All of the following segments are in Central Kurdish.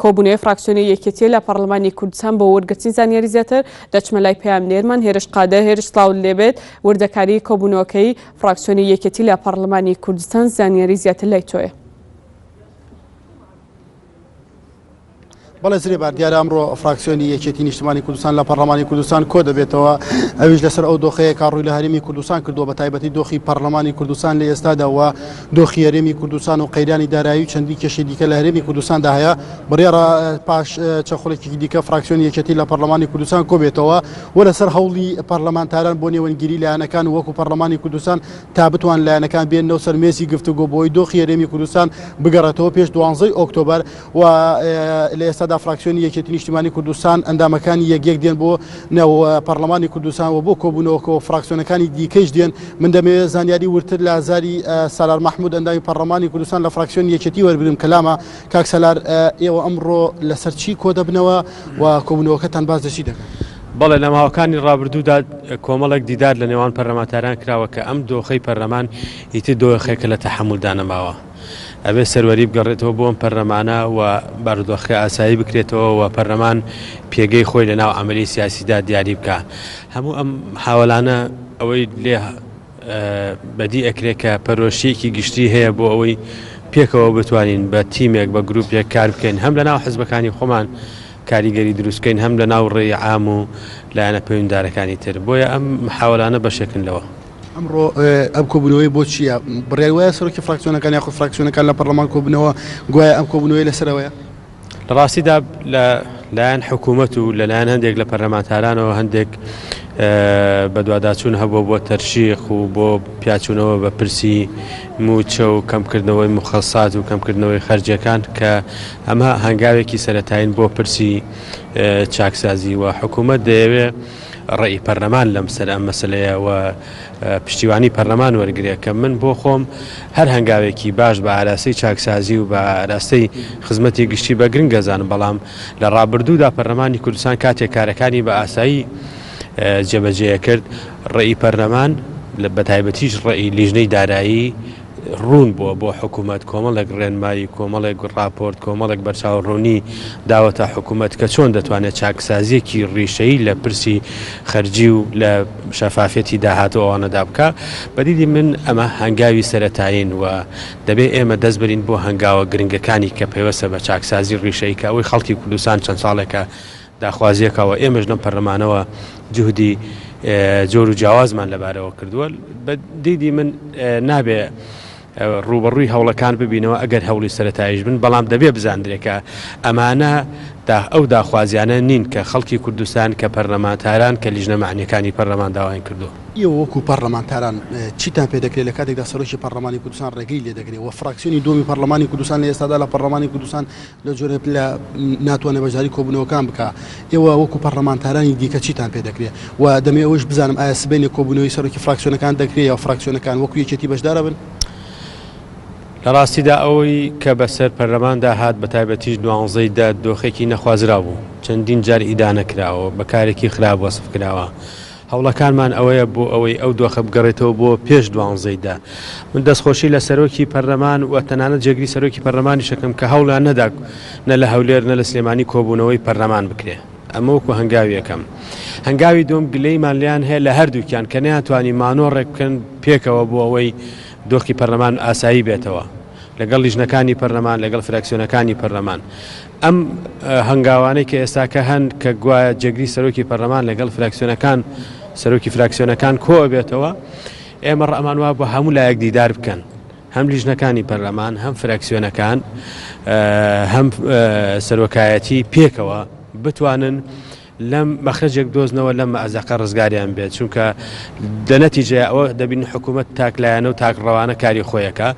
کۆبوونەوەی فراکسیۆنی یەکێتیە لە پەڕلەمانی کوردستان بۆ وەرگرتنی زانیاری زیاتر دەچمە لای پەیامنێرمان هێرش قادر. هێرش سڵاوت لێبێت، وردەکاری کۆبوونەوەکەی فراکسیۆنی یەکێتی لە پەڕلەمانی کوردستان زانیاری زیاتر لای تۆیە. بەڵێ زرێبار، دیارە ئەمڕۆ فراکسیۆنی یەکێتی نیشتمانی کوردستان لە پەرلەمانی کوردستان کۆ دەبێتەوە، ئەویش لەسەر ئەو دۆخەیە کە ڕووی لە هەرێمی کوردستان کردووە، بە تایبەتی دۆخی پەرلەمانی کوردستان لە ئێستادا و دۆخی هەرێمی کوردستان و قەیرانی دارایی و چەندین کێشەی دیکە لە هەرێمی کوردستاندا هەیە. بڕیارە پاش چەند خولێکی دیکە فراکسیۆنی یەکێتی لە پەرلەمانی کوردستان کۆبێتەوە و لەسەر هەوڵی پەرلەمانتاران بۆ نێوەندگیری لایەنەکان وەکو پەرلەمانی کوردستان تا بتوان لایەنەکان بێنەوە سەر مێزی گفتوگۆ بۆی دۆخی هەرێمی کوردستان بگەڕێتەوە پێش دوانزەی ئۆکتۆبەر و لە ئێستادا فراکسیۆنی یەکێتی نیشتیمانی کوردستان ئەندامەکانی یەک یەک دێن بۆ ناو پەرلەمانی کوردستان و بۆ کۆبوونەوەکە و فراکسیۆنەکانی دیکەیش دێن. من دەمەوێت زانیاری وردتر لە زاری سالار مەحمود ئەندامی پەرلەمانی کوردستان لە فراکسیۆنی یەکێتی وەربگرم کەلامە. کاک سالار ئێوە ئەمڕۆ لەسەر چی کۆدەبنەوە و کۆبوونەوەکەتان باس لە چی دەکات؟ بەڵێ لە ماوەکانی ڕابردوودا کۆمەڵێک دیدار لە نێوان پەرلەمانتاران کراوە کە ئەم دۆخەی پەرلەمان ئیتر دۆخێکە لە تەحەمولدا نەماوە. ئەبێ سەروەری بگەڕێتەوە بۆ ئەم پەرلەمانە و بارودۆخەکە ئاسایی بکرێتەوە و پەرلەمان پێگەی خۆی لە ناو عەمەلی سیاسیدا دیاری بکا. هەموو ئەم حاوەلانە ئەوەی لێ بەدی ئەکرێ کە پەرۆشییەکی گشتی هەیە بۆ ئەوەی پێکەوە بتوانین بە تیمێک بە گروپێک کار بکەین هەم لە ناو حزبەکانی خۆمان کاریگەری دروست بکەین هەم لە ناو ڕێی عام و لایەنە پەیوەندیدارەکانی تر بۆیە ئەم محاوەلانە بەشێکن لەوە. ئەمڕۆ ئەم کۆبوونەوەی بۆ چییە؟ بڕیار وایە سەرۆکی فراکسیۆنەکان یاخود فراکسیۆنەکان لە پەرلەمان کۆبنەوە، گوایە ئەم کۆبوونەوەی لەسەرەوەیە؟ لە ڕاستیدا لە لایەن حکوومەت و لەلایەن هەندێک لە پەرلەمانتارانەوە هەندێک بەدواداچوون هەبووە بۆ تەرشیق و بۆ پیاچوونەوە بە پرسی مووچە و کەمکردنەوەی موخەسات و کەمکردنەوەی خەرجیەکان کە ئەمە هەنگاوێکی سەرەتایین بۆ پرسی چاکسازی و حکوومەت دەیەوێ ڕەئی پەرلەمان لەم سەر ئەم مەسەلەیە و پشتیوانی پەرلەمان وەرگرێ کە من بۆ خۆم هەر هەنگاوێکی باش بە ئاراستەی چاکسازی و بە ئاراستەی خزمەتی گشتی بە گرنگ ئەزانم بەڵام لە ڕابردوودا پەرلەمانی کوردستان کاتێک کارەکانی بە ئاسایی جێبەجێ کرد ڕێی پەرلەمان بە تایبەتیش ڕێی لیژنەی دارایی ڕوون بووە بۆ حکوومەت، کۆمەڵێک ڕێنمایی، کۆمەڵێک ڕاپۆرت، کۆمەڵێک بەرچاوڕوونی داوەتە حکوومەت کە چۆن دەتوانێت چاکسازییەکی ڕیشەیی لە پرسی خەرجی و لە شەفافیەتی داهات و ئەوانەدا بکا. بە دیدی من ئەمە هەنگاوی سەرەتایین و دەبێ ئێمە دەست بەرین بۆ هەنگاوە گرنگەکانی کە پەیوەستە بە چاکسازی ڕیشەیی کە ئەوەی خەڵکی کوردستان چەند ساڵێکە داخوازییەکە و ئێمەش لەم پەرلەمانەوە جوهدی جۆر و جیاوازمان لەبارەوە کردووە. بە دیدی من نابێ ڕووبەڕووی هەوڵەکان ببینەوە ئەگەر هەوڵی سەرەتاییش بن، بەڵام دەبێ بزاندرێ کە ئەمانە ئەو داخوازیانە نین کە خەڵکی کوردستان، کە پەرلەمانتاران، کە لیژنە مەعنیەکانی پەرلەمان داوایان کردووە. ئێوە وەکوو پەرلەمانتاران چیتان پێ دەکرێ لە کاتێکدا سەرۆکی پەرلەمانی کوردستان ڕێگری لێ دەگرێ و فراکسیۆنی دووەمی پەرلەمانی کوردستان لە ئێستادا لە پەرلەمانی کوردستان لە جۆرێک لە ناتوانێت بەشداری کۆبوونەوەکان بکا، ئێوە وەکو پەڕلەمانتارانی دیکە چیتان پێ دەکرێ؟ و دەمەوێ ئەوەیش بزانم ئایا سبەینێ کۆبوونەوەی سەرۆکی فراکسیۆنەکان دەکرێ یا فراکسیۆنەکان وەکو یەکێتی بەشدار ئەبن؟ لە ڕاستیدا ئەوەی کە بەسەر پەرلەماندا هات بە تایبەتیش دوانزەی دە دۆخێکی نەخوازراو بوو، چەندین جار ئیدانە کراوە، بە کارێکی خراپ وەسف کراوە. هەوڵەکانمان ئەوەیە بۆ ئەوەی ئەو دۆخە بگەڕێتەوە بۆ پێش دوانزەی دە. من دەستخۆشی لە سەرۆکی پەرلەمان و تەنانەت جێگری سەرۆکی پەرلەمانیش ئەکەم کە هەوڵیان نەدا نە لە هەولێر نە لە سلێمانی کۆبوونەوەی پەرلەمان بکرێ. ئەمە وەکو هەنگاوی یەکەم. هەنگاوی دووەم گلەییمان لێیان هەیە لە هەردووکیان کە نەیانتوانی مانۆڕێک بکەن پێکەوە بۆ ئەوەی دۆخی پەرلەمان ئاسایی بێتەوە. لەگەڵ لیژنەکانی پەرلەمان، لەگەڵ فراکسیۆنەکانی پەرلەمان. ئەم هەنگاوانەی کە ئێستاکە هەن کە گوایە جێگری سەرۆکی پەرلەمان لەگەڵ فراکسیۆنەکان سەرۆکی فراکسیۆنەکان کۆ ئەبێتەوە، ئێمە ڕامان وابوو هەموو لایەک دیدار بکەن، هەم لیژنەکانی پەرلەمان، هەم فراکسیۆنەکان، هەم سەرۆکایەتی پێکەوە بتوانن لەم مەخرەجێک بدۆزنەوە لەم مەئەزەقە ڕزگاریان بێت، چونکە لە نەتیجەیا ئەوە دەبینن حکوومەت تاک لایەنە و تاک ڕەوانە کاری خۆی ئەکا،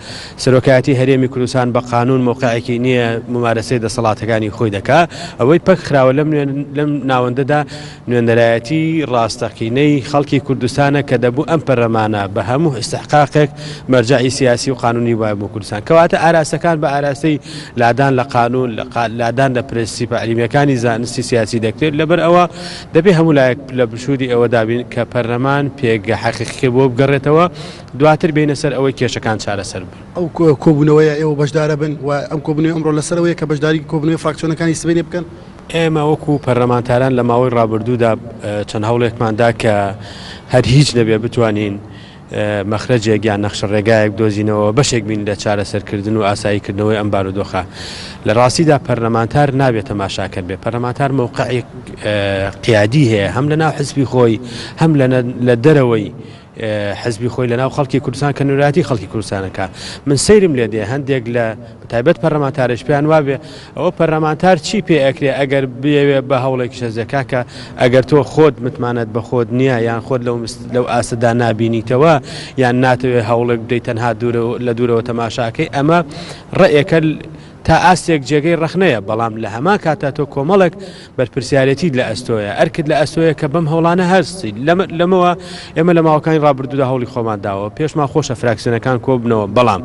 سەرۆکایەتی هەرێمی کوردستان بە قانوون مەوقعێکی نییە مومارەسەی دەسەڵاتەکانی خۆی دەکا، ئەوەی پەک خراوە لەم لەم ناوەندەدا نوێنەرایەتی ڕاستەقینەی خەڵکی کوردستانە کە دەبوو ئەم پەرلەمانە بە هەموو ئیستحقاقێک مەرجەعی سیاسی و قانوونی بایە بۆ کوردستان. کەواتە ئاراستەکان بە ئاراستەی لادان لە قانوون، لادان لە پرەنسیپە عیلمییەکانی زانستی سیاسی دەکرێت، لەبەر ئەوە. ئەوە دەبێ هەموو لایەک لە بشوری ئەوەدا بین کە پەرلەمان پێگە حەقیقیەکەی بۆ بگەڕێتەوە دواتر بێینە سەر ئەوەی کێشەکان چارەسەر بن. ئەو کۆبوونەوەیە ئێوە بەشدارە بن و ئەم کۆبوونەوەی ئەمڕۆ لەسەر ئەوەیە کە بەشداری کۆبوونەوەی فراکسیۆنەکانی سبەینێ بکەن؟ ئێمە وەکو پەرلەمانتاران لە ماوەی ڕابردوودا چەند هەوڵێکمان دا کە هەر هیچ نەبێ بتوانین مەخرەجێک یان نەخشە ڕێگایەک بدۆزینەوە بەشێک بین لە چارەسەرکردن و ئاساییکردنەوەی ئەم بارودۆخە. لە ڕاستیدا پەرلەمانتار نابێت تەماشاکەر بێت، پەرلەمانتار مەوقعی قیادی هەیە هەم لە ناو حزبی خۆی هەم لە دەرەوەی حزبی خۆی لە ناو خەڵکی کوردستان کە نوێنەرایەتی خەڵکی کوردستانەکە من سەیرم لێ دێ هەندێک لە تایبەت پەرلەمانتارش پێیان وابێ ئەوە پەرلەمانتار چی پێ ئەکرێ ئەگەر بێوێ بە هەوڵێکیش هەزێ کاکە ئەگەر تۆ خۆت متمانەت بە خۆت نییە یان خۆت لەو لەو ئاستەدا نابینیتەوە یان ناتەوێ هەوڵێک بدەیت تەنها دوورەوە لە دوورەوە تەماشاکەی ئەمە ڕێیەکە تا ئاستێک جێگەی ڕەخنەیە بەڵام لە هەمان کاتا تۆ کۆمەڵێک بەرپرسیارێتیت لە ئەستۆیە ئەرکت لە ئەستۆیە کە بەم هەوڵانە هەستیت لەمەوە ئێمە لە ماوەکانی ڕابردوودا هەوڵی خۆمان داوە پێشمان خۆشە فراکسیۆنەکان کۆبنەوە بەڵام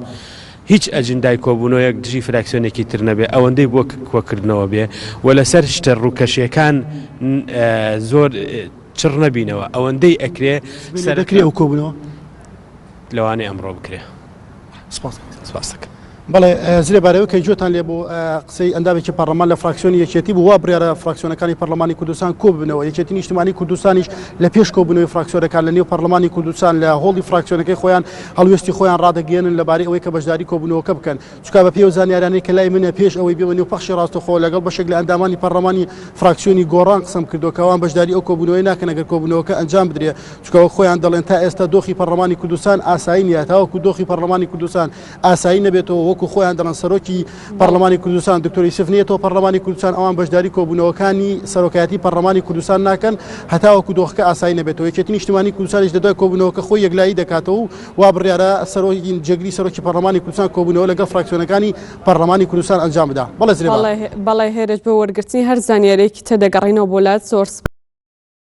هیچ ئەجندای کۆبوونەوەیەک دژی فراکسیۆنێکی تر نەبێ ئەوەندەی بۆ کۆکردنەوە بێ و لەسەر شتە ڕووکەشیەکان زۆر چڕ نەبینەوە ئەوەندەی ئەکرێ سەر دەکرێ ئەو کۆبوونەوە لەوانەیە ئەمڕۆ بکرێ. سپاس سپاس دەکەم. بەڵێ زرێ بارەوە کە گوێتان لێ بوو قسەی ئەندامێکی پەرلەمان لە فراکسیۆنی یەکێتی بوو وا بڕیارە فراکسیۆنەکانی پەرلەمانی کوردستان کۆ ببنەوە یەکێتی نیشتمانی کوردستانیش لە پێش کۆبوونەوەی فراکسیۆنەکان لە نێو پەرلەمانی کوردستان لە هۆڵی فراکسیۆنەکەی خۆیان هەڵوێستی خۆیان ڕادەگەیەنن لەبارەی ئەوەی کە بەشداری کۆبوونەوەکە بکەن چونکە بەپێی ئەو زانیارانەی کە لای منە پێش ئەوەی بێمە نێو پەخشی ڕاستەوخۆ لەگەڵ بەشێک لە ئەندامانی پەرلەمانی فراکسیۆنی گۆڕان قسەم کردووە کە ئەوان بەشداری ئەو کۆبوونەوەی ناکەن ئەگەر کۆبوونەوەکە ئەنجام بدرێ چونکە وەک خۆیان دەڵێن تا ئێستا دۆخی پەرلەمانی کوردستان ئاسایی نییە تاوەکو دۆخی پەرلەمانی کوردستان ئاسایی نەبێتەوە وەکو خۆیان دەڵێن سەرۆکی پەرلەمانی کوردستان دکتۆر یوسف نیەتەوە پەرلەمانی کوردستان ئەوان بەشداری کۆبوونەوەکانی سەرۆکایەتی پەرلەمانی کوردستان ناکەن هەتاوەکو دۆخەکە ئاسایی نەبێتەوە یەکێتی نیشتمانی کوردستانیش لە دوای کۆبوونەوەکە خۆی یەکلایی دەکاتەوە و وا بڕیارە سەرۆکی جێگری سەرۆکی پەرلەمانی کوردستان کۆبوونەوە لەگەڵ فراکسیۆنەکانی پەرلەمانی کوردستان ئەنجام بدا. بەڵێ زرێبار. بەڵێ هێرش بۆ وەرگرتنی هەر زانیاریەکی تر دەگەڕێینەوە بۆ لات زۆر سپاس.